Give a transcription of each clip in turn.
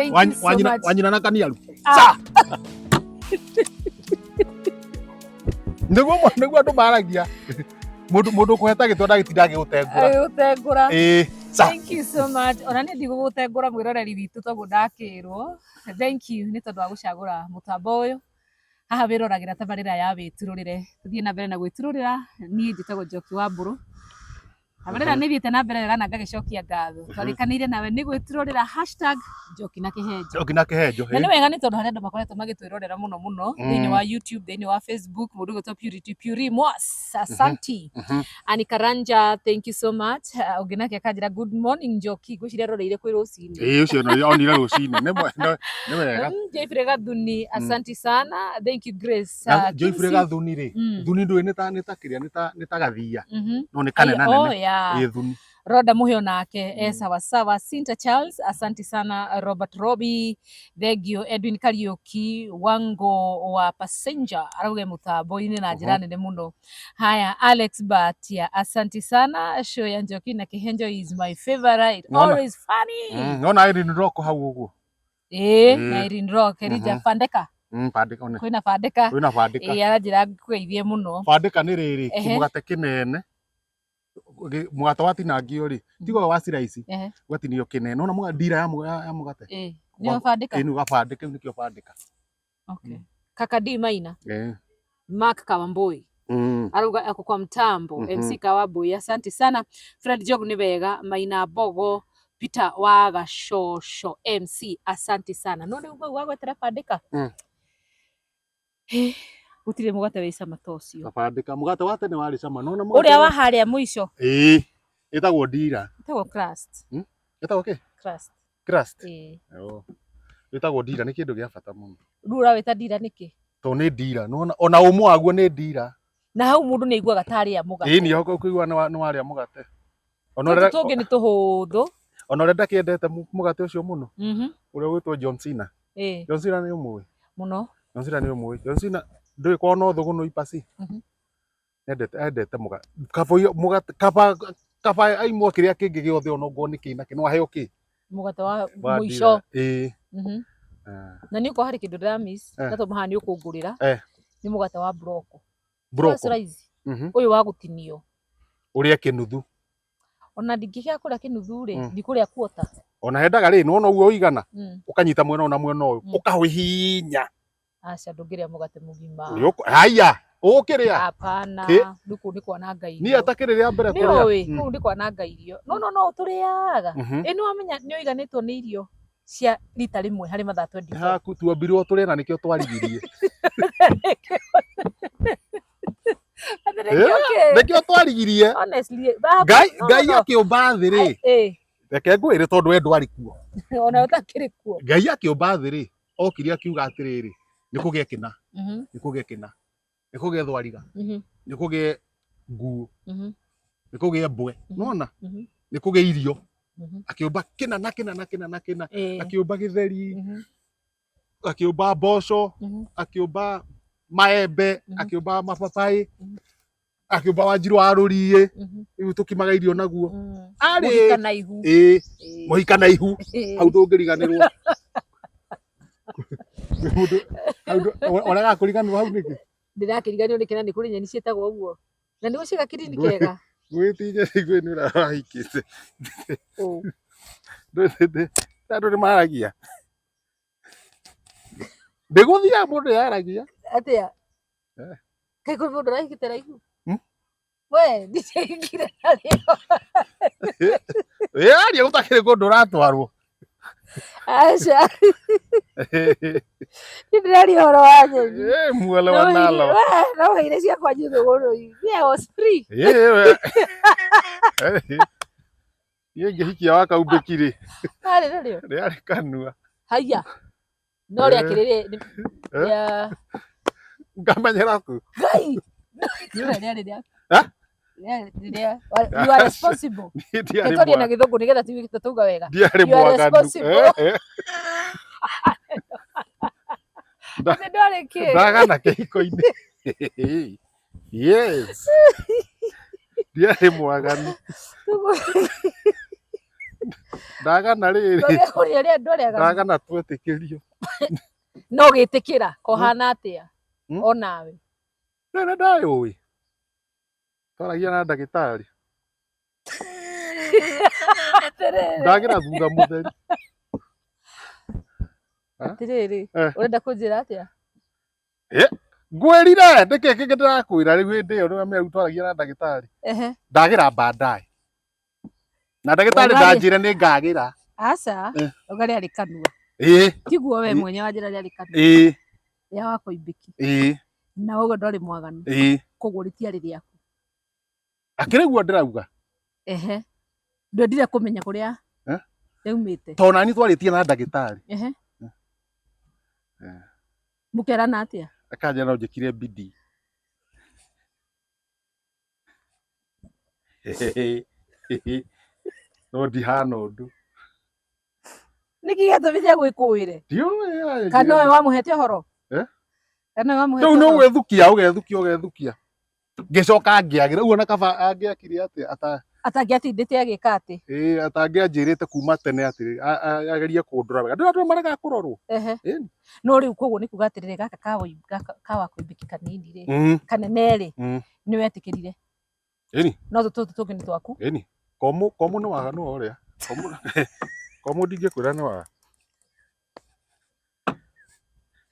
Thank you so Wanyina much. wanyina na kaniaru. Ah. Sa. Nĩguo nĩguo andũ maragia. Mũndũ mũndũ ũkũheta gĩtwa ndagĩtinda agĩgũtengũra. Agĩgũtengũra. Ĩĩ. Sa. Thank you so much. Ona niĩ ndigũgũtengũra mwĩroreri witũ toguo ndakĩrwo. Thank you nĩ tondũ wa gũcagũra mũtambo ũyũ. Haha wĩroragĩra tabarĩra ya wĩturũrĩre. Tũthiĩ na mbere na gwĩturũrĩra. Niĩ njĩtagwo Njoki wa Mbũrũ. Tabarĩra nĩ ĩthiĩte na mbere wega na ngagĩcokia ngatho. Twarĩkanĩire nawe nĩ gwĩturũrĩra hashtag Njoki na Kĩhenjo. Njoki na Kĩhenjo. Na nĩ wega nĩ tondũ harĩ andũ makoretwo magĩtwĩrorera mũno mũno thĩinĩ wa YouTube, thĩinĩ wa Facebook, mũndũ ũgwĩtwo Purity Puri Mwas, asanti. Ani Karanja, thank you so much. Ũngĩ nake akanjĩra good morning Njoki, ngwĩciria aroreire kwĩ rũcinĩ. Ĩĩ ũcio no onire rũcinĩ. Nĩ nĩ wega. Joyfrey Gathuni, asanti sana. Thank you Grace. Na Joyfrey Kimsi. Gathuni rĩ, thuni ndũĩ nĩ ta nĩ ta kĩrĩa nĩ ta gathia. No nĩ kanena Oh, nene. yeah. Ĩĩ thuni. Roda Muhio nake e sawa sawa. Sinta Charles, asanti sana. Robert Robi, thank you. Edwin Kariuki, Wango wa passenger arauge mutambo-inĩ na njĩra nene mũno. Haya, Alex Batia, asanti sana. Show ya Njoki na Kihenjo is my favorite. Nona. Always funny. Nona Irene Rock hau ũguo. Ĩĩ, na Irene Rock, Elijah Fandeka. Bandĩka one. Kwĩna Bandĩka. Kwĩna bandĩka. Ĩĩ, aranjĩra ngũgeithie mũno. Bandĩka nĩ rĩrĩ, kĩmũgate kĩnene. Mũgate watinangio rĩ, tiga ũyũ wa slice, ũgatinio kĩnene. Wona ndira ya mũgate. Ĩĩ, nĩyo bandĩka? Ĩĩ, nĩyo gabandĩka, kĩu nĩkĩo bandĩka. Okay. Kaka D Maina. Mark Kawambui. Arauga ako kwa mtambo. MC Kawambui, asante sana. Fred Jog nĩ wega, Maina Mbogo, Peter wa Gacocco MC, asante sana. No rĩu bau wagwetera bandĩka. Gũtirĩ mũgate wĩ cama ta ũcio. Gabandĩka, mũgate wa tene warĩ cama. Nona mũgate Ũrĩa wa harĩa mũico. Ĩĩ, ĩtagwo ndira. Ĩtagwo crust. Ĩtagwo kĩ? Crust. Crust. Ĩĩ. Oh. Ĩtagwo ndira, nĩ kĩndũ gĩa bata mũno. Rĩu ũrawĩta ndira nĩkĩ? Tondũ nĩ ndira. Nĩwona ona ũmũ waguo nĩ ndira. Na hau mũndũ nĩ aiguaga ta arĩa mũgate. Ĩĩ, nĩ ũkũigua nĩ warĩa mũgate. Ona Tũtũ ũrĩa tũngĩ nĩ tũhũthũ. Ona ũrĩa ndakĩendete mũgate ũcio mũno. Ũrĩa ũgwĩtwo John Cena. John Cena nĩ ũmũĩ? Mũno. John Cena nĩ ũmũĩ? John Cena ndũĩ kwao no thũgũnũ ipaci? Endete endete mũgate. Kaba mũgate kaba kaba aimwo kĩrĩa kĩngĩ gĩothe ona ongorwo nĩ kĩ na kĩ no aheo kĩ? Mũgate wa Wa mũico. ndira. Ĩĩ. Na nĩ ũkorwo harĩ kĩndũ ndĩra miss, na tondũ haha nĩ ũkũngũrĩra. Nĩ mũgate wa broko. Broko. Slice. Ũyũ wa gũtinio. Ũrĩe kĩnuthu. Ona ndingĩkĩaga kũrĩa kĩnuthu rĩ, ndikũrĩa quarter. Ona hendaga rĩ, nĩwona ũguo ũigana? Ũkanyita mwena ũyũ na mwena ũyũ, ũkawĩhihinya. Aca, ndũngĩrĩa mũgate mũgima. Haya, ũkĩrĩa? Hapana, Ĩ? rĩu kũu nĩ kwananga Niĩ irio. atakĩrĩ rĩa mbere Nĩ kũrĩa. ũĩ, kũu nĩ kwananga irio. No no no tũrĩaga. Ĩ nĩ wamenya nĩ ũiganĩtwo nĩ irio cia rita rĩmwe harĩ mathaa 24. Haku tuombirwo tũrĩe na nĩkĩo twarigirie. Atĩ nĩkĩo kĩ? Nĩkĩo twarigirie. Honestly, ba- Ngai no, no, Ngai no. akĩũmba thĩ rĩ. Ĩ. Reke ngwĩre tondũ we ndwarĩ kuo. Ona ũtakĩrĩ kuo. Ngai akĩũmba thĩ rĩ, okire akiuga atĩrĩrĩ, nĩ kũgĩe kĩna, nĩ kũgĩe kĩna, nĩ kũgĩe thwariga, nĩ kũgĩe nguo, nĩ kũgĩe mbwe, nĩwona? Nĩ kũgĩe irio. Akĩũmba kĩna na kĩna na kĩna na kĩna, akĩũmba gĩtheri, akĩũmba mboco, akĩũmba maembe, akĩũmba mababaĩ, akĩũmba wanjiru wa rũriĩ, rĩu tũkimaga irio naguo. Arĩ Mũhika na ihu. Ĩĩ, mũhika na ihu. Hau ndũngĩriganĩrwo. Mũndũ hau ũregaga kũriganĩrwo hau nĩkĩ? Ndĩrakĩriganĩrwo nĩkĩ na nĩ kũrĩ nyeni ciĩtagwo ũguo. Na nĩ gũciĩga kirini kega. Gwĩtinya gwĩ nĩ ũrĩa wahikĩte. Ũ. Andũ nĩ maragia. Ndĩgũthiaga mũndũ yaragia. Atĩa? Kaĩ kwĩ mũndũ ũrahikĩte na ihu? We, ndingĩhikire narĩo. Wĩyaria gũtakĩrĩ kũndũ ũratwarwo. Aca. Niĩ ndĩraria ũhoro wa nyeni. Ĩ, muole wa nalo. We, no heire ciakwa nyũthũgũrũ. Me, I was free. Ĩ, we. Niĩ ngĩhikia wa kaumbĩki rĩ. Arĩ narĩo? Rĩarĩ kanua. Haiya. No rĩakĩrĩ rĩa Ngamenyera kũ? Ngai. Rĩarĩ rĩa. Ha? Rĩarĩ rĩa. You are responsible. Niĩ ndiarĩ Tũtwarie na gĩthũngũ nĩgetha tuge tũtauga wega. Ndiarĩ You are mwaganu. responsible. Atĩ ndwarĩ kĩ? Ndagana kĩhiko-inĩ. Yes. Ndiarĩ mwaganu. Ndagana rĩrĩ. Ndũngĩkũria rĩ andũ arĩa aganu. Ndagana twetĩkĩrio. No gĩtĩkĩra kohana atĩa onawe. Nene ndayũĩ. Twaragia na ndagĩtarĩ. Atĩrĩrĩ. Ndagĩra thutha mũtheri. Atĩrĩrĩ. Eh. Ũrenda kũnjĩra atĩa? Ngwĩrire nĩkĩ kĩngĩ ndĩrakwĩra rĩu hĩndĩ ĩyo nĩwe mĩaru twaragia na ndagĩtarĩ. Ehe. Ndagĩra baadaye. Na ndagĩtarĩ Ũgarĩ. ndanjĩre nĩ ngagĩra. Aca. Eh. Uga rĩarĩ kanua. Ĩĩ. Tiguo we Ĩ. mwenye wanjĩra rĩarĩ kanua. Ĩĩ. Rĩa Wakoimbĩki. Ĩĩ. Na ũguo ndwarĩ mwaganu. Ĩĩ. Koguo rĩtiarĩ rĩaku. Akĩrĩ guo ndĩrauga. Ehe. Ndwendire kũmenya kũrĩa Eh? rĩaumĩte. Tondũ nani twarĩtie na ndagĩtarĩ. Ehe. Eh. Mũkerana atĩa? Akanjĩra no njĩkire bidii. No ndihana ũndũ. Nĩkĩ gĩatũmire agwĩkũĩre? Ndiũĩ. Kana we wamũhete ũhoro? Eh? Kana we wamũhete Rĩu nĩ ũhoro? ũgwĩthukia ũgethukia ũgethukia. Ngĩcoka ngĩagĩra. Ũguo na kaba angĩakire atĩa ata Atangĩatindĩte agĩka atĩ. ĩĩ atangĩanjĩrĩte kuma tene atĩ agerie kũndora wega. Ndĩra andũ maregaga kũrorwo. Ehe. Ĩni. No rĩu koguo nĩ kuga atĩrĩrĩ gaka ka Wakoimbĩki kanini rĩ kanene rĩ nĩ wetĩkĩrire. Ĩni. No tũtũ tũngĩ nĩ twaku. Ĩni. Komũ komũ nĩ wa nĩ wa ũrĩa. Komũ komũ ndingĩkwĩra nĩ wa.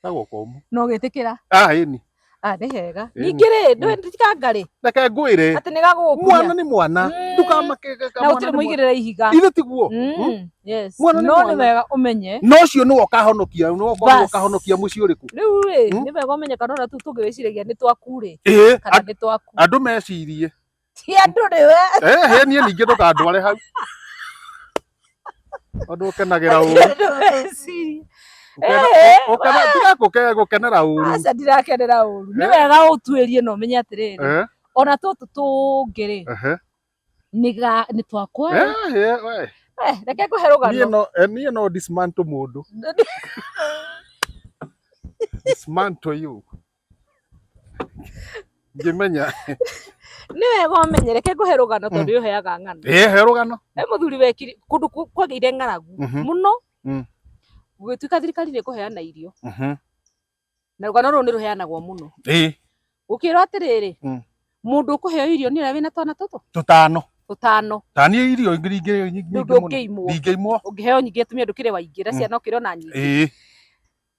Tagwo komũ. No ũgĩtĩkĩra. Ah ĩni. Ah nĩ hega. Ĩni. Ningĩ rĩ ndũĩ rĩ Reke ngwĩre. atĩ nĩ gagũgũkunya. Mwana nĩ mwana. Ndũkamake Na gũtirĩ mũigĩrĩre ihiga. Ithe tiguo. Yes. Mwana nĩ No nĩ mwana. wega ũmenye. No ũcio nĩwe ũkahonokia, nĩwe Bas. ũkahonokia mũciĩ ũrĩkũ. Rĩu rĩ nĩ wega ũmenye kana ona tũu tũngĩ wĩciragia nĩ twaku rĩ Ĩĩ, kana nĩ twaku. andũ mecirie. Ti andũ nĩwe. Eh, niĩ ningĩ ndũkandware hau. Andũ ũkenagĩra Ti ũru. andũ mecirie. Eh, Tiga gũkenera ũru. Aca ndirakenera ũru. Nĩ Eh. wega ũtuĩrie na ũmenye atĩrĩrĩ Eh, ona tũtũ tũngĩ rĩ ehe. nĩ twakwa rĩ. Eh, eh, we. Eh, reke ngũhe rũgano. Niĩ no niĩ no dismantle mũndũ. Dismantle you. Ngĩmenya. Nĩ wega ũmenye reke ngũhe rũgano tondũ nĩ ũheaga ng'ano. Ĩĩ, he rũgano. He mũthuri wekire kũndũ kwagĩire ng'aragu mũno gũgĩtuĩka thirikari nĩ ĩkũheana irio na rũgano rũrũ nĩ rũheanagwo mũno. Ĩĩ. Gũkĩrwo atĩrĩrĩ mũndũ ũkũheo irio nĩ ũrĩa wĩna twana tũtũ Tũtano. tũtano. Ta niĩ irio nyingĩ nyingĩ Rĩu mũno. ndũngĩimwo. Ndingĩimwo. Ũngĩheo nyingĩ atumia ndũkĩrĩ waingĩ na ciana ũkĩrĩ ona nyingĩ. Ĩĩ.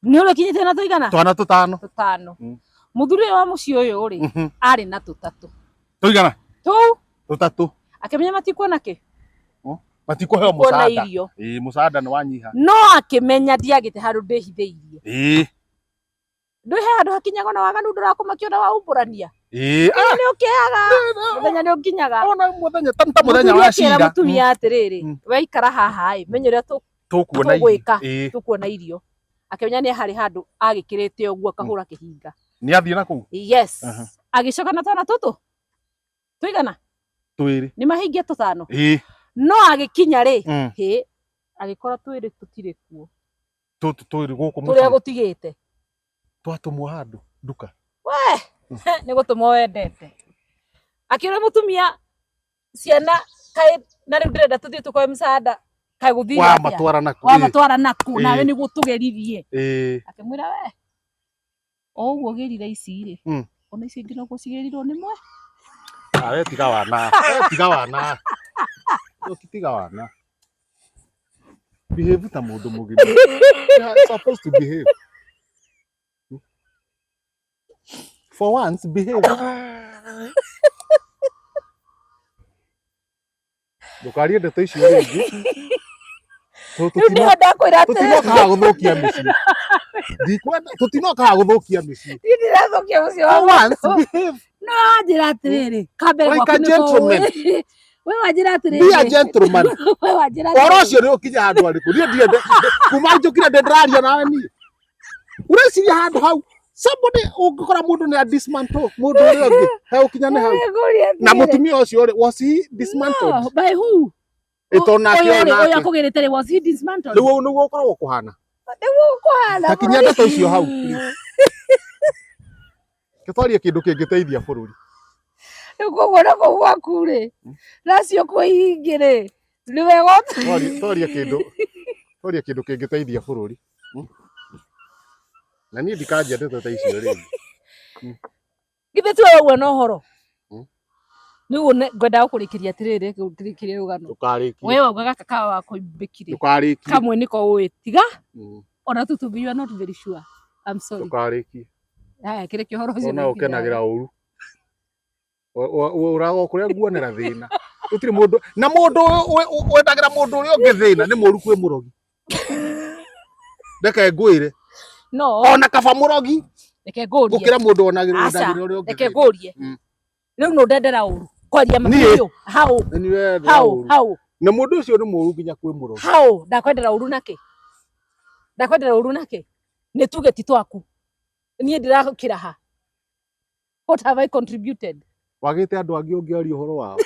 Nĩ ũrĩa ũkinyĩte na tũigana? Twana tũtano. Tũtano. Mũthuri ũyũ wa mũciĩ ũyũ rĩ arĩ na tũtatũ. Tũigana? Tũu. Tũtatũ. Akĩmenya matikuona kĩ? Matikũheo Kuona mũcaada. irio. Ĩĩ, mũcaada nĩ wanyiha. No akĩmenya ndiagĩte handũ ndĩhithĩirie. Ĩĩ. Ndwĩ he handũ hakinyaga na waganu ndũrakũmakia ona waumbũrania. Ĩĩ. Nĩ ũkĩaga. Mũthenya nĩ ũkinyaga. Ona mũthenya ta mũthenya Mũthuri wa akĩra cira. mũtumia atĩrĩrĩ, weikara haha ĩ, menya ũrĩa Tũkuona irio. tũgwĩka. Ĩĩ. Tũkuona irio. Akĩmenya nĩ harĩ handũ agĩkĩrĩte ũguo akahũra kĩhinga. Nĩ athiĩ na kũu? Yes. Agĩcoka na twana tũtũ. Tũigana? Twĩrĩ. Nĩ mahingia tũtano. Ĩĩ. No agĩkinya rĩ, hĩ, agĩkora twĩrĩ tũtirĩ kuo. Tũtũ twĩrĩ gũkũ Tũrĩa mũciĩ. gũtigĩte. Twatũmwo handũ nduka. We, nĩ gũtũmwo wendete. Akĩra mũtumia ciana kaĩ na rĩu ndĩrenda tũthiĩ tũkoe msaada kaĩ gũthiĩ Wa atĩa? matwara naku. Wa matwara naku nawe Ĩĩ. nĩguo tũgeririe. Ĩĩ. Akĩmwĩra we o ũguo gĩrire ici rĩ ona icio ingĩ noguo cigĩrirwo nĩ mwe. Ah, we tiga wana. We tiga wana. Tiga wana. Behave ta mũndũ mũgima. You are supposed to behave. For once, behave. Ndũkarie ndeto icio rĩngĩ. Rĩu nĩho ndakwĩra atĩrĩrĩ. Tũtinoka haha gũthũkia mĩciĩ. Ndikwenda tũtinoka haha gũthũkia mĩciĩ. Niĩ ndirathũkia mũciĩ wa For once, mũndũ. behave. No wanjĩra atĩrĩrĩ, kambere Like gwaku a nĩ gentleman. kũĩ. We wanjĩra atĩrĩrĩ. Be a gentleman. We wanjĩra Ũhoro atĩrĩrĩ. ũcio nĩ ũkinya handũ harĩkũ? Niĩ ndirĩ kuma njũkire ndĩ ndĩraria nawe niĩ. Ũreciria handũ hau somebody ũngĩkora mũndũ nĩ a dismantle mũndũ ũrĩa ũngĩ he ũkinya nĩ hau. Na mũtumia ũcio rĩ was he dismantled? No, by who? Ĩto nake Ũyũ o rĩ, ũyũ nake. akũgĩrĩte rĩ, was he dismantled? Rĩu nĩguo ũkoragwo kũhana. Nĩguo kũhana. Ta kinyia ndeto icio hau. Tũtwarie kĩndũ kĩngĩteithia bũrũri. Rĩu koguo na kũu gwaku rĩ, nacio kwĩ ingĩ rĩ, Nĩ wega. Twarie kĩndũ, twarie kĩndũ kĩngĩteithia bũrũri. Na niĩ ndikanjia ndeto ta icio rĩngĩ. Githĩ tiwe waugua na ũhoro? Nĩguo ngwendaga gũkũrĩkĩria atĩrĩrĩ, ngũrĩkĩrie rũgano. Ndũkarĩkie. We wauga gaka kawa wakoimbĩkire. Ndũkarĩkie. Kamwe nĩko ũĩ tiga. Ona tu to be, you are not very sure. I'm sorry. Ndũkarĩkie. Haya, kĩrĩkia ũhoro ũcio. Ona ũkenagĩra ũru. Ũraga kũrĩa nguonera thĩna. Gũtirĩ mũndũ na mũndũ wendagĩra mũndũ ũrĩa ũngĩ thĩna nĩ mũru kwĩ mũrogi. Reke ngwĩre. No. Ona kaba mũrogi. Reke ngũrie. Gũkĩra mũndũ wonagĩra wendagĩra ũrĩa ũngĩ. Reke ngũrie. Rĩu nũ ndendera ũru. Kwaria mabiũ. Hau. Hau. Hau. Na mũndũ ũcio nĩ mũru nginya kwĩ mũrogi. Hau. Ndakwendera ũru nake. Ndakwendera ũru nake. Nĩ tuge ti twaku. Niĩ ndĩrakĩra ha. What have I contributed? Wagĩte andũ angĩ ũngĩaria ũhoro wao.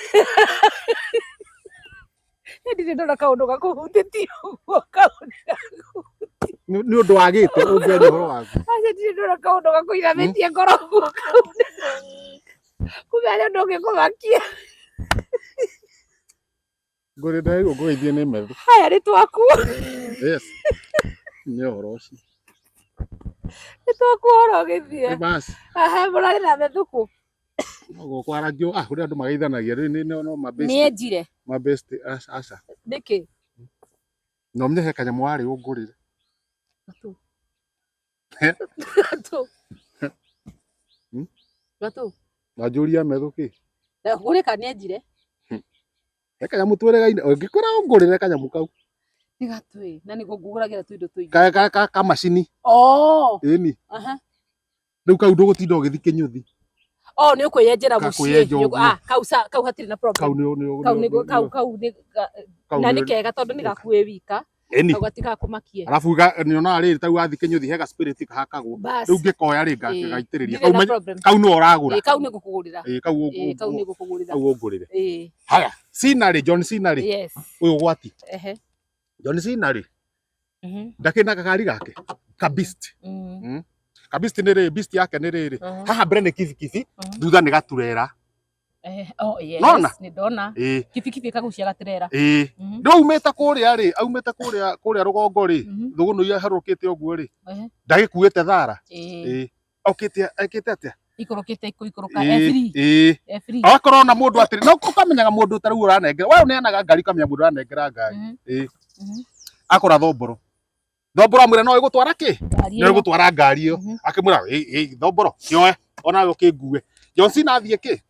Ndirĩ ndona kaũndũ gakũhutĩtie ũguo kaũndũ gakũhutĩtie. Nĩ ũndũ wagĩte ũngĩaria ũhoro waku. Aca ndirĩ ndona kaũndũ gakũinamĩtie ngoro ũguo kaũndũ. Kumbe harĩ ũndũ ũngĩkũmakia. Ngũrĩ ndagĩrĩirwo ngũgeithie nĩ methu. Haya nĩ twaku. Yes. Nĩ ũhoro ũcio. Nĩ twaku ũhoro ũgĩthiĩ. Basi. Aha, mũrarĩ na methuku. Gũkwaragio, ah, kũrĩ andũ mageithanagia rĩu nĩ no ma best. Nĩenjire. Ma best aca. Nĩkĩ? No ũmenye he kanyamũ warĩ ũngũrĩre. Gatũ. Gatũ. Gatũ. Wanjũria methu kĩ? Ngũrĩ kana nĩenjire? He kanyamũ twĩrĩgaine, ũngĩkwĩra ũngũrĩre kanyamũ kau. Nĩ gatũ na nĩko ngũgũragĩra tũindo tũingĩ. Ka ka macini. Oh. Ĩni. Aha. Rĩu kau ndũgũtinda ũgĩthiĩ kĩnyũthi. Oh, nĩ ũkwĩyenjera mũciĩ. Ah, kau sa kau hatirĩ na problem. Kau nĩ kau nĩ kau kau nĩ na nĩ kega tondũ nĩ gaku wĩ wika. Ĩni. Kau gatigakũmakie. Arabu nĩonaga rĩrĩ ta rĩu wathiĩ kĩnyũthi he ga spirit kahakagwo. Rĩu ngĩkoya rĩ ngaitĩrĩria. Kau nĩwe ũragũra. Kau nĩ ngũkũgũrĩra. Kau kau nĩ ngũkũgũrĩra. Kau ũngũrĩre. Ĩĩ. Haya, Cena rĩ, John Cena rĩ. Yes. Ũyũ ũgwati. Ehe. John Cena rĩ. Ndakĩrĩ na gakari gake. Ka beast. Ka beast nĩ rĩrĩ, beast yake nĩ rĩrĩ. Haha mbere nĩ kibikibi, thutha nĩ gaturera. Oh, yes. Nona? Nĩ ndona. Ĩĩ. Kibikibi ĩkagucia gaturera. Ĩĩ. Rĩu aumĩte kũrĩa rĩ, aumĩte kũrĩa kũrĩa rũgongo rĩ, thũgũnũ iria harũrũkĩte ũguo rĩ, ndagĩkuĩte thara. Ĩĩ. Okĩte ekĩte atĩa? Ikũrũkĩte ikũikũrũka F3. Ĩĩ. F3. Akorwo na mũndũ atĩrĩ, no ũkamenyaga mũndũ ta rĩu ũranengera. We ũneanaga ngari ũkamenya mũndũ ũranengera ngari. Ĩĩ. Akora thomboro. Thomboro amwĩra no ĩgũtwara kĩ? No ĩgũtwara ngari ĩyo. Akĩmwĩra ĩ thomboro kĩoe onawe ũkĩngue. John Cena athiĩ kĩ?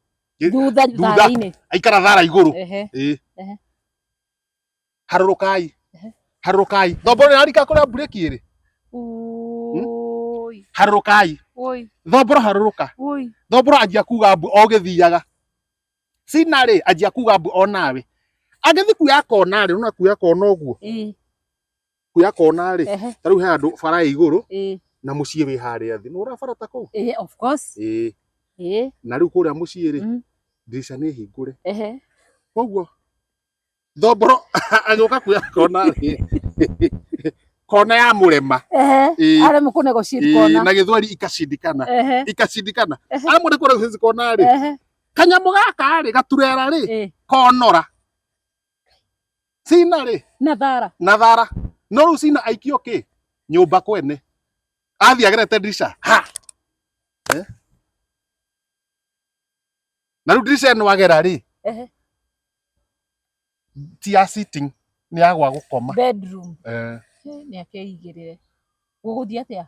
Thutha thara-inĩ. Aikara thara igũrũ. Ĩĩ. Harũrũkai. Harũrũkai. Thomboro ĩrarika kũrĩa mburĩki ĩrĩ. Harũrũkai. Thomboro harũrũka. Thomboro anjia kuga mbu o gĩthiaga. Cena rĩ anjia kuga mbu o nawe. Agĩthiĩ kuoya kona rĩ, ũrona kuoya kona ũguo. Kuoya kona rĩ, ta rĩu he handũ bara ĩ igũrũ na mũciĩ wĩ harĩa thĩ. Nĩ ũrabara ta kũu? Ĩĩ, of course. Ĩĩ. Ĩĩ. Na rĩu kũrĩa mũciĩ rĩ, ndirica nĩ hingũre. Koguo thomboro agĩũka kuoya kona rĩ, kona ya mũrema. Aremwo kũ negotiate kona. Na gĩthweri ikashindikana. Ikashindikana. Aremwo nĩ kũ negotiate kona rĩ, kanyamũ gaka rĩ, gaturera rĩ, konora. Cena rĩ. Na thara. Na thara. No rĩu Cena aikio kĩ? Nyũmba kwene. Athiĩ agerete ndirica. Ha! Na rĩu ndirica ĩno agera rĩ, ti ya sitting, nĩ ya gwa gũkoma. Bedroom. Nĩ akeigĩrĩre. Gũgũthiĩ atĩa?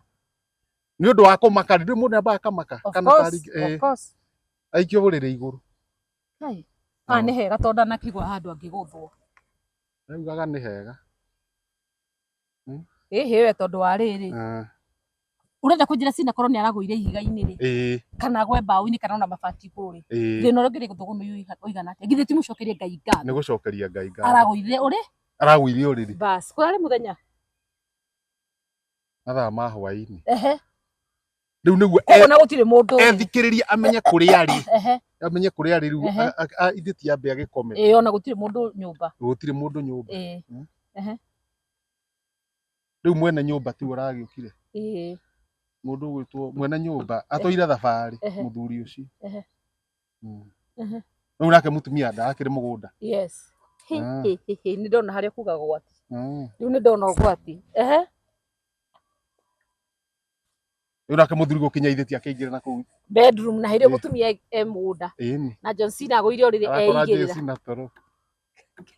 Nĩ ũndũ wa kũmaka, rĩu mũndũ nĩambaga akamaka. Of course, of course. Aikio ũrĩrĩ igũrũ. Haha nĩ hega tondũ ndanakĩgwa handũ angĩgũthwo. Augaga nĩ hega. Ĩhĩ we tondũ wa rĩrĩ. Ũrenda kũnjĩra Cena korwo nĩ aragũire ihiga-inĩ rĩ, kana agwe mbaũ-inĩ kana ona mabati igũrũ rĩ, thĩna ũrĩa ũngĩrĩ thũgũnũ ũigana atĩa? Githĩ ti mũcokerie Ngai ngatho? Nĩ gũcokeria Ngai ngatho. Aragũire ũrĩ? Aragũire ũrĩrĩ. Bas, kũrarĩ mũthenya? Mathaa ma hwaĩ-inĩ. Ehe. Rĩu nĩguo Koguo na gũtirĩ mũndũ ethikĩrĩria amenye kũrĩa arĩ. Amenye kũrĩa arĩ rĩu ithe ti ambe agĩkome. Ĩĩ, ona gũtirĩ mũndũ nyũmba. Gũtirĩ mũndũ nyũmba. Ĩĩ. Ehe. Rĩu mwene nyũmba tiwe ũragĩũkire. Ĩĩ. Mũndũ ũgwĩtwo mwene nyũmba atwaire thabarĩ mũthuri ũcio. Rĩu nake mũtumia ndakĩrĩ mũgũnda. Yes. Hĩ, Ah. hĩ, hĩ, hĩ, nĩ ndona harĩa kuga gwati. Mm. Rĩu nĩ ndona ũgwati. Ehe. Rĩu nake mũthuri gũkinya ithĩti akĩingĩra na kũu. Bedroom na hĩndĩ ĩyo Ĩ. mũtumia e mũgũnda. Ĩni. Na John Cena agũire ũrĩrĩ Arakora eigĩrĩra. Jesi na toro.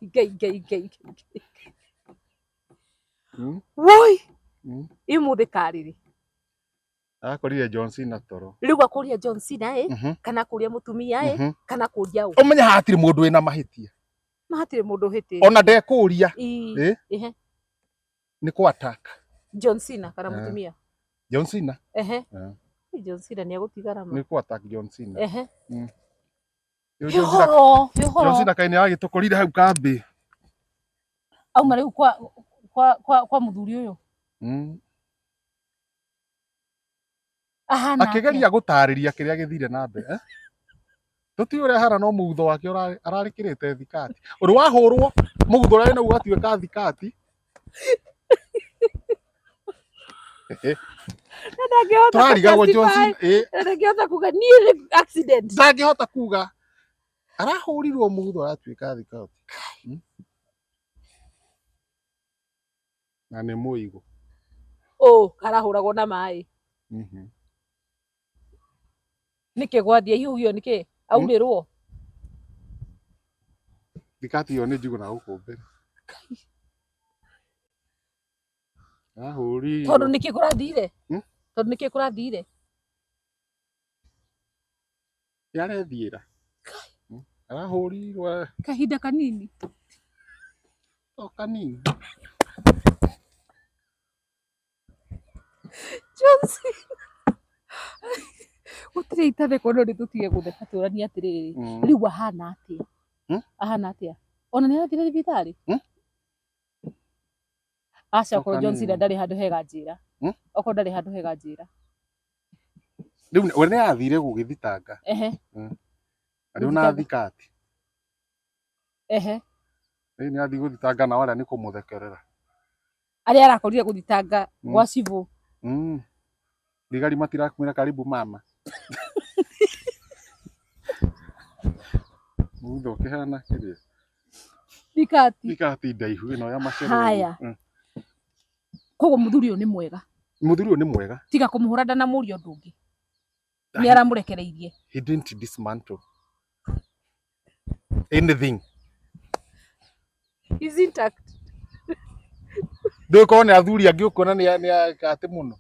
Ngai ngai ngai ngai. Mm. Woi. Mm. Imuthĩ karĩrĩ. Arakorire John Cena toro. Rĩu akũria John Cena ĩ, kana kũria mũtumia ĩ, kana kũria ũ. Ũmenye hatirĩ mũndũ wĩna mahĩtia. Ma hatirĩ mũndũ ũhĩtĩtie. Ona ndekũria. Ĩ. Ĩ? Ehe. Nĩ kũ attack. John Cena kana Ah. mũtumia. John Cena. Ehe. Ah. Ĩ, John Cena nĩ agũtigara ma. Nĩ kũ attack John Cena. Ehe. Rĩu John Cena. Hĩhoro, John hĩhoro. Cena kaĩ nĩ agĩtũkorire hau kambĩ. Auma rĩu kwa mũthuri ũyũ. Ahana atĩa? Akĩgeria gũtarĩria kĩrĩa gĩthire na mbere. Eh? Tũtiũĩ ũrĩa ahana no mũgutho wake ararĩkĩrĩte thikati. Ũrĩ wahũrwo mũgutho ũrĩa wĩnaguo ũgatuĩka thikati. Na ndangĩhota Tũrarigagwo John kũ-justify. Cena. Ĩ, Na ndangĩhota kuga niĩ nĩ accident. Ndangĩhota kuga arahũrirwo mũgutho aratuĩka thikati. Na nĩ mũigũ. Ũ, karahũragwo na maĩ. Nĩkĩ gwathiĩ aihũgio nĩkĩ? Aurĩrwo. Thikati ĩyo nĩ njigũ na gũkũ mbere. Arahũrirwo. Tondũ nĩkĩ kũrathire? Hmm? Tondũ nĩkĩ kũrathire? Nĩarethiĩra. Arahũrirwo Kahinda kanini. o kanini. John Cena. Gũtirĩ itathekwo no nĩ tũtige gũtheka tũranie atĩrĩrĩ. Rĩu ahana atĩa? Hmm? Ahana atĩa? Ona nĩ arathire thibitarĩ? Hmm? Aca O okorwo John Cena kanini. ndarĩ handũ hega njĩra. Hmm? Okorwo ndarĩ handũ hega njĩra. Rĩu we nĩ athire gũgĩthitanga. Ehe. Arĩ ona Gũthitanga. thikati. Ehe. Rĩu nĩ athiĩ gũthitanga nao arĩa nĩ kũmũthekerera. Arĩa arakorire gũthitanga gwa cibũ. Thigari matirakwĩra karibu mama. Mũgutho ũkĩhana kĩrĩa. Thikati. Thikati ndaihu ĩno ya macereri. Haya. Koguo mũthuri ũyũ nĩ mwega. Mũthuri ũyũ nĩ mwega. Tiga kũmũhũra ndanamũria ũndũ ũngĩ. Nĩ aramũrekereirie. He didn't dismantle anything. He's intact. Ndũĩ korwo nĩ athuri angĩ ũkuona nĩ atĩ mũno.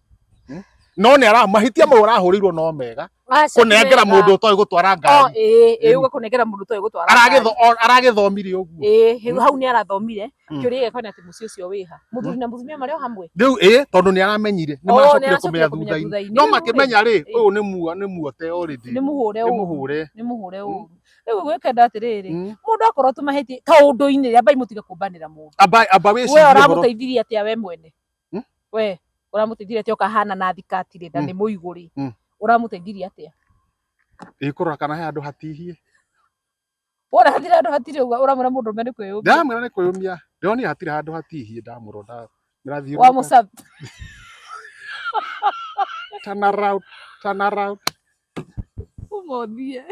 No nĩ ara mahĩtia mau arahũrĩirwo no mega. Aca ti Kũnengera mega. mũndũ ũtoĩ gũtwara Oh, ngari. ĩĩ, ĩĩ Ĩni. ũgakũnengera mũndũ ũtoĩ gũtwara ngari. Aragĩthomire ũguo. Ĩĩ, hau nĩ arathomire. Mm. Kĩũria gĩakwa nĩ atĩ mũciĩ ũcio wĩha. Mũthuri na mũtumia marĩ o hamwe. Rĩu ĩĩ tondũ nĩ aramenyire nĩ Oh, nĩ maracokire aracokire kũmenya kũmenya thutha-inĩ. thutha-inĩ. No Rĩu rĩ, makĩmenya rĩ ĩĩ. ũyũ nĩ mua nĩ muote already. Nĩ mũhũre Nĩ ũru. mũhũre. Nĩ mũhũre ũru. Rĩu gwĩkenda atĩrĩrĩ, Mm. mũndũ akorwo tũmahĩtie kaũndũ-inĩ ambai mũtige kũmbanĩra mũndũ. Amba We wĩcirie ũhoro. ũramũteithirie atĩa we mwene? Hmm? We ũramũteithirie atĩa ũkahana na thikati rĩ na Mm. nĩ mũigũ rĩ? Mm. Ũramũteithirie atĩa? Ĩ kũrora kana he handũ hatihie. Wona hatirĩ handũ hatirĩ ũguo ũramwĩra mũndũrũme nĩ kwĩyũmia. Ndamwĩra nĩ kwĩyũmia. Ndĩronire hatirĩ handũ hatihie ndamũrora ndamwĩra Wamũca turn around, turn around. ũmothie.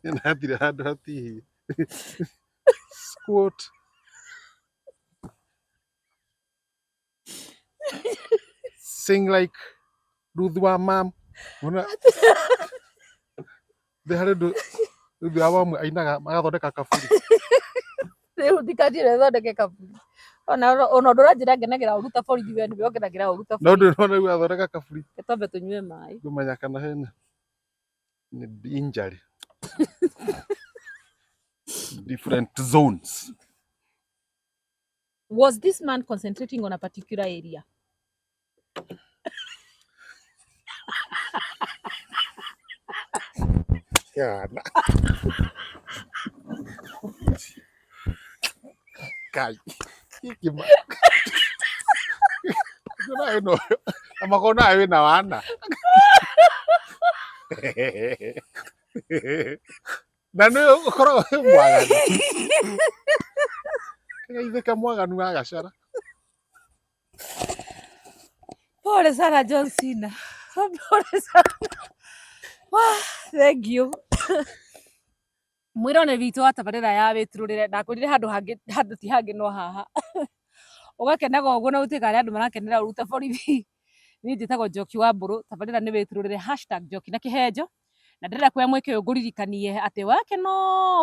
Nĩ hatirĩ handũ hatihie. Squat. Sing like Ruth wa mam. Ona nĩ harĩ ũndũ Ruth wa mam ainaga magathondeka kaburi. Rĩu thikati ĩno ĩthondeke kaburi. Ona ũndũ ũranjĩra ngenagĩra ũru ta borithi we nĩwe ũngenagĩra ũru ta No borithi. ndũrona rĩu athondeka kaburi. Reke twambe tũnyue maĩ. Ngũmenya kana hena nĩ injury. Different zones. Was this man concentrating on a particular area? Kana. Kai. Gĩkĩ ma. Ndũrona ĩno na makona wĩna wana. Na nĩ ũkoragwo wĩ mwaganu. Kĩgeithĩke mwaganu wa gacara. Pole sana John Cena. Pole sana. Wah, thank you. Mwĩroreri witũ wa tabarĩra ya wĩturũrĩre, ndakwĩrire handũ hangĩ, handũ ti hangĩ no haha. Ũgakenaga ũguo na gũtuĩka harĩa andũ marakenera ũru ta borithi. Niĩ njĩtagwo Njoki wa Mbũrũ, tabarĩra nĩ wĩturũrĩre #NjokiNaKĩhenjo, na ndĩrenda kuoya mweke ũyũ ngũririkanie atĩ wakena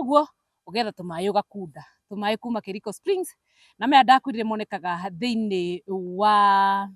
ũguo ũgetha tũmaĩ ũgakunda, tũmaĩ kuma Kĩriko Springs, na maya ndakwĩrire monekaga thĩinĩ wa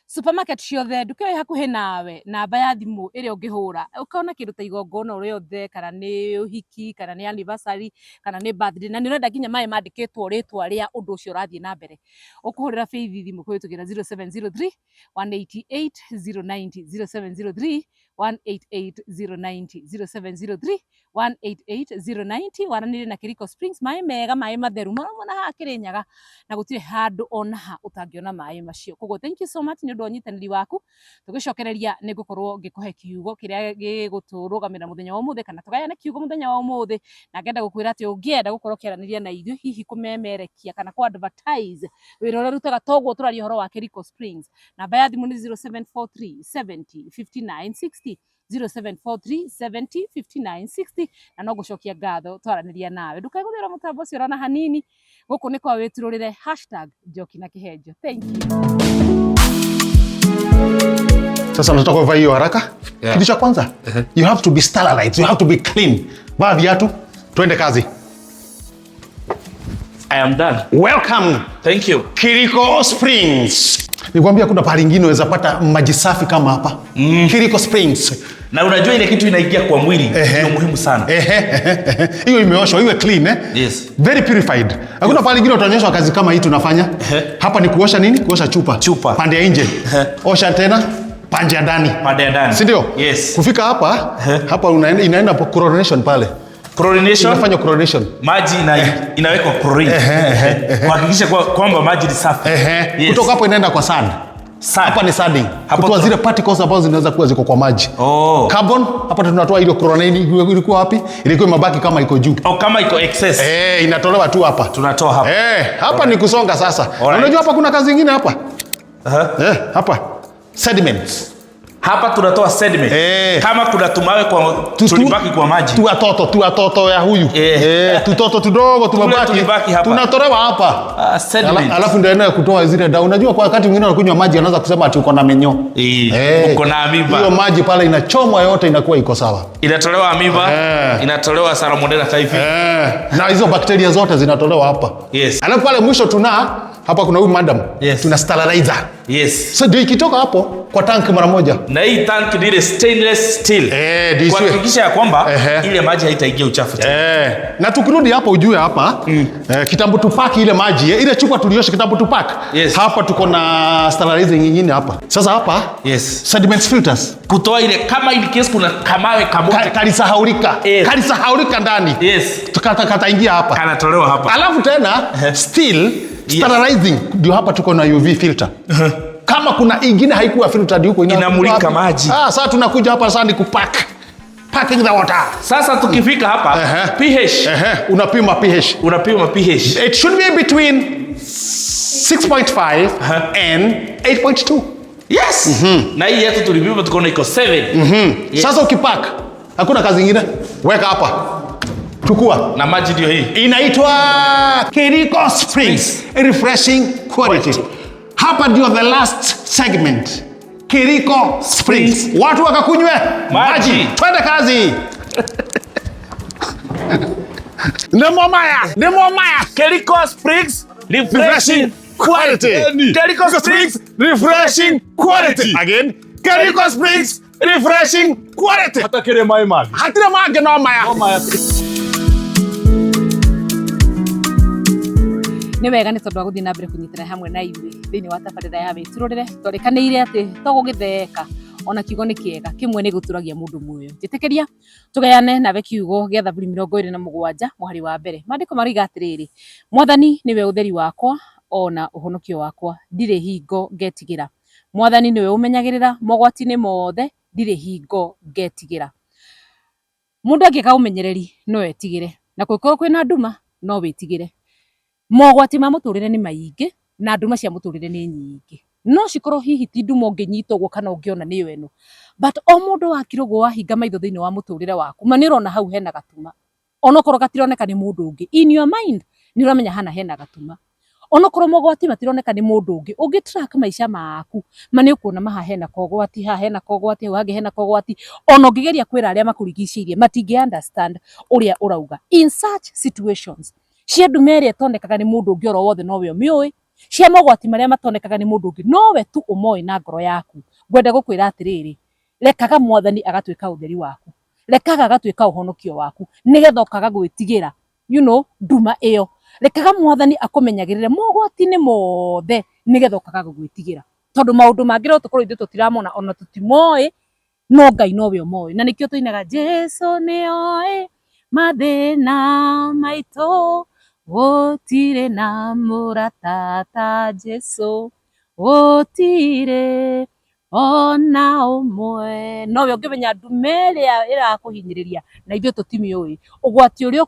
supermarket ciothe, nduka ĩyo ĩ hakuhĩ nawe, namba ya thimũ ĩrĩa ũngĩhũra ũkona kĩndũ ta igongona o rĩothe, kana nĩ ũhiki, kana nĩ anniversary, kana nĩ birthday, na nĩ ũrenda nginya maĩ mandĩkĩtwo rĩtwa rĩa ũndũ ũcio ũrathiĩ na mbere, ũkũhũrĩra Faith thimũ kũhĩtũkĩra 0703 188 090, 0703 188 090, 0703 188 090, waranĩrie na Kĩriko Springs, maĩ mega, maĩ matheru maraumana haha Kĩrĩnyaga, na gũtirĩ handũ ona ha ũtangĩona maĩ macio. Koguo thank you so much nĩ ũndũ wa ũnyitanĩri waku. Tũgĩcokereria nĩ ngũkorwo ngĩkũhe kiugo kĩrĩa gĩgũtũrũgamĩrĩra mũthenya wa ũmũthĩ, kana tũgayane kiugo mũthenya wa ũmũthĩ, na ngenda gũkwĩra atĩ ũngĩenda gũkorwo ũkĩaranĩria na ithuĩ, hihi kũmemerekia kana kũ advertise wĩra ũrĩa ũrutaga, toguo tũraria ũhoro wa Kĩriko Springs, namba ya thimũ nĩ 0743 70 59 60, 0743 70 59 60, na no ngũcokia ngatho twaranĩria nawe. Ndũkae gũthĩra mũtambo ũcio ona hanini. Gũkũ nĩ kwa wĩturũrĩre #NjokiNaKĩhenjo. Thank you. Sasa nataka kuvaa hiyo haraka. Kitu cha kwanza, you have to be sterilized, you have to be clean. Vaa viatu, twende kazi. I am done. Welcome. Thank you. Kiriko Springs. Nikwambia kuna pahali ingine unaweza pata maji safi kama hapa. Kiriko Springs. Na unajua ile kitu inaingia kwa mwili ndio muhimu sana. Ehe. Hiyo imeoshwa, iwe clean, eh? Yes. Very purified. Hakuna pahali ingine utaonyeshwa kazi kama hii tunafanya. Hapa ni kuosha nini? Kuosha chupa. Chupa. Pande ya nje. Osha tena pande ya ndani. Pande ya ndani. Si ndio? Yes. Kufika hapa, hapa unaenda, inaenda chlorination pale. Chlorination. Inafanya chlorination. Maji inawekwa chlorine. Kuhakikisha kwamba maji ni safi. Yes. Kutoka hapo inaenda kwa sand. Sand. Hapa ni sanding. Hapo Kutoa zile particles ambazo zinaweza kuwa ziko kwa maji. Oh. Carbon, hapa tunatoa ile chlorine ilikuwa wapi? Ilikuwa imebaki kama iko juu. Oh, kama iko excess. Inatolewa tu hapa. Tunatoa hapa. Hapa ni kusonga sasa. Alright. Unajua hapa kuna kazi nyingine hapa? Hapa. Sediments. Hapa tunatoa sediment. Kama kuna tumawe kwa tulibaki kwa maji. Tuatoto ya huyu. Tutoto tudogo tumebaki. Tulibaki hapa. Tunatolewa hapa. Sediment. Alafu ndio eneo kutoa zile dawa. Unajua kwa wakati mwingine unakunywa maji anaanza kusema ati uko na minyoo. Uko na amiba. Hiyo maji pale inachomwa yote inakuwa iko sawa. Inatolewa amiba, inatolewa salmonella typhi. Na hizo bakteria zote zinatolewa hapa. Yes. Alafu pale mwisho tuna hapa kuna huyu madam. Yes. Tuna sterilizer. Yes. So ndio ikitoka hapo kwa tank mara moja. Na hii tank ni ile stainless steel. Ndio isiwe. Kuhakikisha ya kwamba ile maji haitaingia uchafu tena. Na tukirudi hapo ujue hapa, kitambo tupaki ile maji, ile chupa tuliosha kitambo tupaki. Yes. Hapa tuko na sterilizing nyingine hapa. Sasa hapa, Yes. sediment filters. Kutoa ile kama in case kuna kamawe kamoja. Kalisahaulika. Yes. Kalisahaulika ndani. Yes. Kataingia hapa. Kanatolewa hapa. Alafu tena still sterilizing ndio hapa tuko na UV filter. Kama kuna ingine haikuwa filtered huko inamulika maji. Sasa tunakuja hapa sasa ni kupack. Packing the water. Sasa tukifika hapa, pH. Unapima pH. Unapima pH. It should be between 6.5 and 8.2. Yes. Na hii yetu tulipima tukaona iko 7. Yes. Sasa ukipack, hakuna kazi nyingine. Weka hapa. Chukua. Na maji ndio hii. Inaitwa Kiriko Springs. Refreshing quality. Hapa ndio the last segment. Kiriko Springs. Springs. Watu wakakunywe maji. Maji. Twende kazi. Nemo maya. Nemo maya. Kiriko Springs refreshing Refreshing quality. Kiriko Springs refreshing quality. Again. Kiriko Springs refreshing quality. Hata kire mai magi. Hatire magi no maya. No maya. Nĩ wega nĩ tondũ wa gũthiĩ na mbere kũnyitana hamwe na ithuĩ thĩinĩ wa tabarĩra ya wĩturũrĩre. Twarĩkanĩire atĩ to gũgĩtheka ona kiugo nĩ kĩega, kĩmwe nĩ gũtũragia mũndũ muoyo. Njĩtĩkĩria tũgayane nawe kiugo gĩa Thaburi mĩrongo ĩrĩ na mũgwanja mũhari wa mbere. Maandĩko maroiga atĩrĩrĩ, Mwathani nĩwe ũtheri wakwa ona ũhonokio wakwa, ndirĩ hingo ngetigĩra. Mwathani nĩwe ũmenyagĩrĩra mogwati-inĩ mothe, ndirĩ hingo ngetigĩra. Mũndũ angĩka ũmenyereri no etigĩre, na kũngĩkorwo kwĩna nduma no wĩtigĩre. Mogwati ma mũtũrĩre nĩ maingĩ na nduma cia mũtũrĩre nĩ nyingĩ. No cikorwo hihi ti nduma ũngĩnyita ũguo kana ũngĩona nĩyo ĩno. But o mũndũ wakira ũguo wahinga maitho thĩinĩ wa mũtũrĩre waku, ma nĩ ũrona hau hena gatuma. Onokorwo gatironeka nĩ mũndũ ũngĩ, in your mind nĩ ũramenya hana hena gatuma. Onokorwo mogwati matironeka nĩ mũndũ ũngĩ, ũngĩ track maica maku ma nĩ ũkuona maha hena kogwati, haha hena kogwati, hau hangĩ hena kogwati. Ona ũngĩgeria kwĩra arĩa makũrigicĩirie matingĩ understand ũrĩa ũrauga. In such situations cia nduma ĩrĩa ĩtonekaga nĩ mũndũ ũngĩ oro wothe nowe ũmĩũĩ, cia mogwati marĩa matonekaga nĩ mũndũ ũngĩ nowe tu ũmoĩ na ngoro yaku, ngwenda gũkwĩra atĩrĩrĩ, rekaga Mwathani agatuĩka ũtheri waku, rekaga agatuĩka ũhonokio waku, nĩgetha ũkaga gwĩtigĩra nduma ĩyo. Rekaga Mwathani akũmenyagĩrĩre mogwati-inĩ mothe, nĩgetha ũkaga gwĩtigĩra, tondũ maũndũ mangĩ no tũkorwo ithuĩ tũtiramona ona tũtimoĩ, no Ngai nowe ũmoĩ. Na nĩkĩo tũinaga Jesu nĩoĩ mathĩna maitũ, gũtirĩ na mũrata ta Jesu, gũtirĩ ona ũmwe. Nowe ũngĩmenya nduma ĩrĩa ĩrakũhinyĩrĩria na ithuĩ tũtimĩũĩ, ũgwati ũrĩa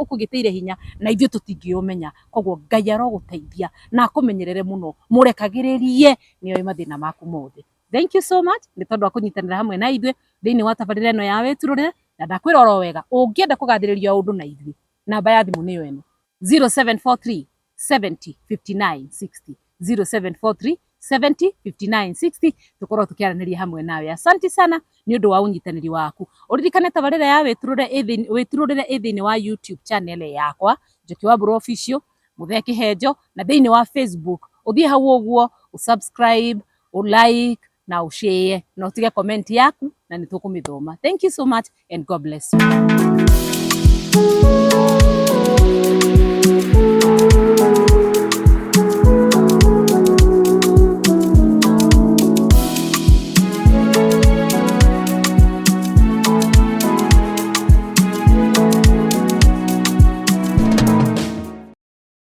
ũkũgĩtĩire hinya na ithuĩ tũtingĩũmenya. Koguo Ngai arogũteithia na akũmenyerere mũno, mũrekagĩrĩrie nĩoĩ mathĩna maku mothe. Thank you so much nĩ tondũ wa kũnyitanĩra hamwe na ithuĩ thĩinĩ wa tabarĩra ĩno ya Wĩturũrĩre. Na ndakwĩra oro wega, ũngĩenda kũgathĩrĩria ũndũ na ithuĩ, namba ya thimũ nĩyo ĩno 0743 70 59 60, 0743 70 59 60, tukorwo tukiaranĩria hamwe nawe. Asante sana nĩ ũndũ wa ũnyitanĩri waku. Ũririkane tabarĩra ya Wĩturũrĩre ĩ thĩinĩ wa YouTube channel yakwa Njoki wa Mbũrũ Official, Mũthee Kĩhenjo, na thĩinĩ wa Facebook. Ũthiĩ hau ũguo ũsubscribe, ũlike na ũshare na ũtige comment yaku na nĩ tũkũmĩthoma. Thank you so much and God bless you.